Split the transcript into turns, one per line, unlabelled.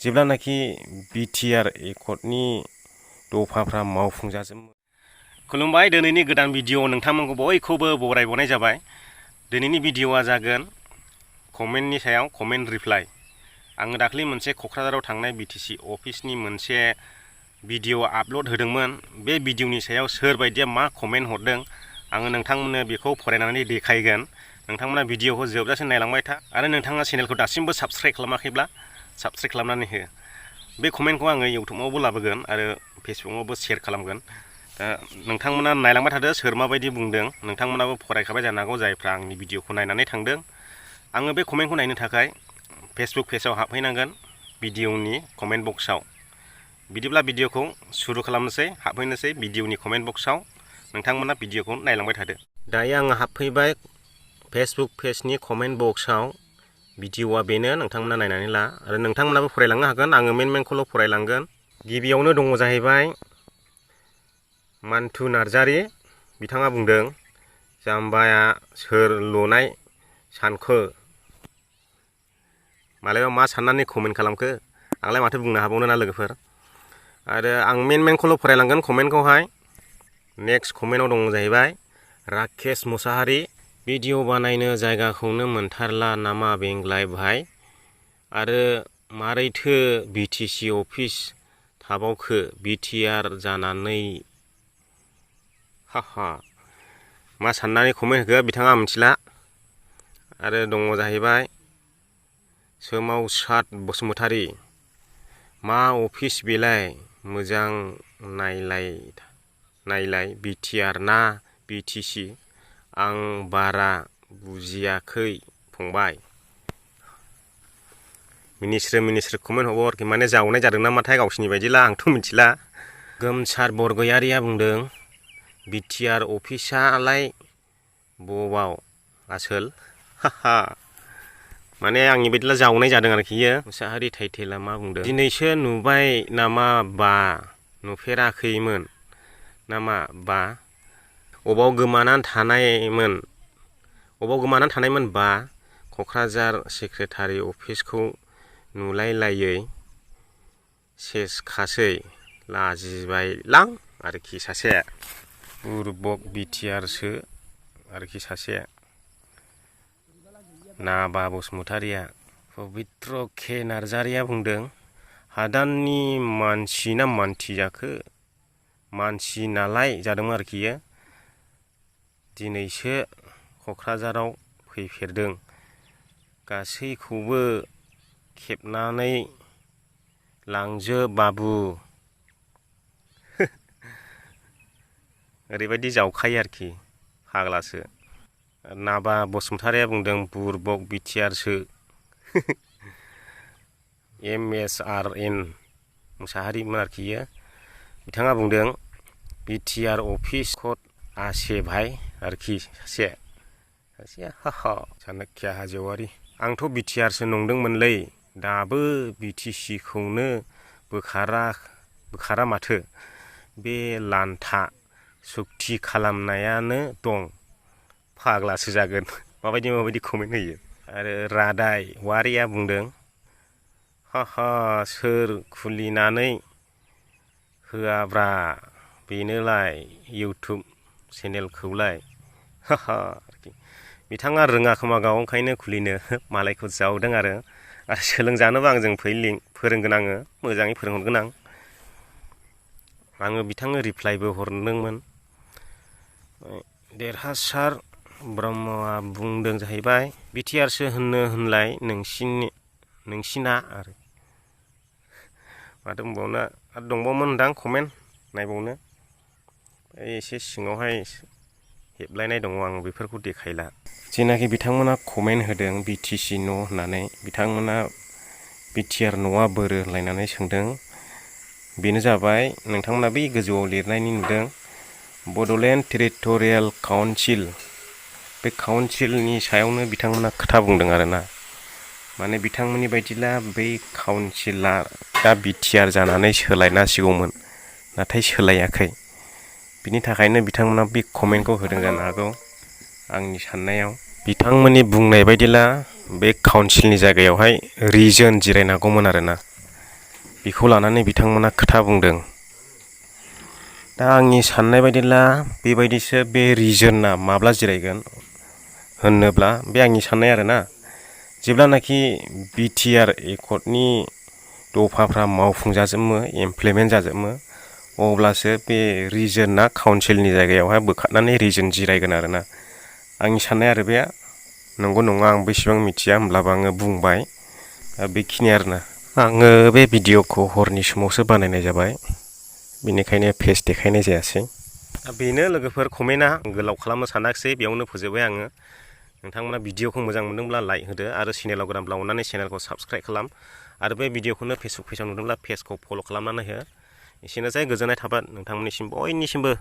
जेब्लानाखि बिटिआर एकर्डनि दफाफ्रा मावफुंजाजोबो। खुलुमबाय, दिनैनि गोदान भिडिअ नोंथांमोनखौ बयखौबो बरायबावनाय जाबाय। दिनैनि भिडिअआ जागोन कमेन्टनि सायाव कमेन्ट रिप्लाइ। आङो दाखालि मोनसे क'क्राझाराव थांनाय बिटिसि अफिसनि मोनसे भिडिअ आपल'ड होदोंमोन। बे भिडिअनि सायाव सोर बायदिया मा कमेन्ट हरदों आङो नोंथांमोननो बेखौ फरायनानै देखायगोन। नोंथांमोना भिडिअखौ जोबजासिम नायलांबाय था आरो नोंथाङा चेनेलखौ दासिमबो साबस्क्राइब खालामाखैब्ला साबस्क्राइब खालामनानै हो। बे कमेन्टखौ आङो इउटुबावबो लाबोगोन आरो फेसबुकआवबो शेयार खालामगोन। दा नोंथांमोना नायलांबाय थादो सोर माबायदि बुंदों। नोंथांमोनाबो फरायखाबाय जानो हागौ जायफ्रा आंनि भिडिअखौ नायनानै थांदों। आङो बे कमेन्टखौ नायनो थाखाय फेसबुक पेजाव हाबहैनांगोन, भिडिअनि कमेन्ट बक्सआव। बिदिब्ला भिडिअखौ सुरु खालामनोसै, हाबहैनोसै भिडिअनि कमेन्ट बक्सआव। नोंथांमोना भिडिअखौ नायलांबाय थादो। दायो आङो हाबफैबाय फेसबुक पेजनि कमेन्ट बक्सआव। भिडिअआ बेनो, नोंथांमोना नायनानै ला आरो नोंथांमोनाबो फरायलांनो हागोन। आङो मेनखौल' फरायलांगोन। गिबियावनो दङ जाहैबाय मान्थु नार्जारि। बिथाङा बुंदों, जाम्बाया सोर लुनाय सानखो? मालायबा मा साननानै कमेन्ट खालामखो? आंलाय माथो बुंनो हाबावनो ना लोगोफोर। आरो आं मेनखौल' फरायलांगोन कमेन्टखौहाय। नेक्स्ट कमेन्टआव दङ जाहैबाय राकेश मुसाहारि। भिडिअ बानायनो जायगाखौनो मोनथारला नामा बेंग्लाय भाइ? आरो मारैथो बिटिसि अफिस थाबावखो बिटिआर जानानै? हाहा, मा साननानै कमेन्ट होखो बिथाङा मिथिला। आरो दङ जाहैबाय सोमावसार बसुमतारी। मा अफिस बेलाय? मोजां नायलाय बिटिआर ना बिटिसि? आं बारा बुजियाखै फंबाय। मिनिस्रो कमेन्ट हरबाव आरोखि, माने जावनाय जादों नामाथाय गावसिनि बायदिला, आंथ' मिथिला। गोमसार बरगयारिया बुंदों, बिटिआर अफिसालाय बबाव आसोल? हाहा, माने आंनि बायदिला जावनाय जादों आरोखि इयो। मुसाहारि टाइटेला मा बुंदों? दिनैसो नुबाय नामा बा? नुफेराखैमोन नामा बा? अबाव गोमानानै थानायमोन बा? क'क्राझार सेक्रेटारि अफिसखौ नुलायलायै सेसखासै लाजिबायलां आरोखि सासे। बुरबक बिटिआरसो आरोखि सासे। नाबा बसुमतारिया। पबित्र के नार्जारिया बुंदों, हादाननि मानसि ना मानथि जाखो? मानसि नालाय जादोंमोन आरोखि इयो। दिनैसो क'क्राझाराव फैफेरदों। गासैखौबो खेबनानै लांजोब बाबु। ओरैबायदि जावखायो आरोखि, फाग्लासो। नाबा बसुमतारिया बुंदों, बुरबक बिटिआरसो। MSRN मुसाहारिमोन आरोखि इयो। बिथाङा बुंदों, बिटिआर अफिस कड आसे भाइ आरोखि सासेया। हाहा, चाणक्या हाज'वारि। आंथ' बिटिआरसो नंदोंमोनलै, दाबो बिटिसिखौनो बोखारा माथो। बे लान्था सुक्ति खालामनायानो दं। फाग्लासो जागोन। माबायदि कमेन्ट होयो। आरो रादाय वारिया बुंदों, हाहा, सोर खुलिनानै होआब्रा बेनोलाय इउटुब चेनेलखौलाय? हाहा, बिथाङा रोङा खोमा गाव, ओंखायनो खुलिनो मालायखौ जावदों आरो सोलोंजानोबो आंजों फोरोंगोन, आङो मोजाङै फोरोंहरगोन आङो बिथांनो रिप्लाइबो हरदोंमोन। देरहासार ब्रह्मआ बुंदों जाहैबाय, बिटिआरसो होनलाय नोंसिना आरो माथो बुंबावनो। आरो दंबावोमोन दां कमेन्ट नायबावनो। एसे सिङावहाय हेबलायनाय दङ, आं बेफोरखौ देखायला। जेनाखि बिथांमोना कमेन्ट होदों बिटिसि न' होननानै, बिथांमोना बिटिआर न'आ बोरो होनलायनानै सोंदों। बेनो जाबाय, नोंथांमोना बै गोजौआव लिरनायनि नुदों, बड'लेण्ड टेरिट'रियेल काउन्सिल। बे काउन्सिलनि सायावनो बिथांमोना खोथा बुंदों आरोना। माने बिथांमोननि बायदिला बै काउन्सिला दा बिटिआर जानानै सोलायनांसिगौमोन, नाथाय सोलायाखै। बिनि थाखायनो बिथांमोना बे कमेन्टखौ होदों जानो हागौ। आंनि साननायाव बिथांमोननि बुंनाय बायदिला बे काउन्सिलनि जायगायावहाय रिजोन जिरायनांगौमोन आरोना। बेखौ लानानै बिथांमोना खोथा बुंदों। दा आंनि साननाय बायदिब्ला बेबायदिसो बे रिजोनआ माब्ला जिरायगोन होनोब्ला बे आंनि साननाय आरोना, जेब्लानाखि बिटिआर एकर्डनि दफाफ्रा मावफुंजाजोबो, इमप्लिमेन्ट जाजोबो, अब्लासो बे रिजोनआ काउन्सिलनि जायगायावहाय बोखारनानै रिजोन जिरायगोन आरोना। आंनि साननाय आरो बे नंगौ नङा आं बेसेबां मिथिया, होमब्लाबो आङो बुंबाय। बेखिनि आरोना। आङो बे भिडिअखौ हरनि समावसो बानायनाय जाबाय, बेनिखायनो फेस देखायनाय जायासै। बेनो लोगोफोर, कमेन्टआ गोलाव खालामनो सानाखिसै, बेयावनो फोजोबबाय आङो। नोंथांमोना भिडिअखौ मोजां मोनदोंब्ला लाइक होदो आरो चेनेलाव गोदानब्ला अननानै चेनेलखौ साबस्क्राइब खालाम आरो बे भिडिअखौनो फेसबुक पेजाव नुदोंब्ला पेजखौ फल' खालामनानै हो। एसेनोसै, गोजोननाय थाबाय नोंथांमोननिसिम बयनिसिमबो।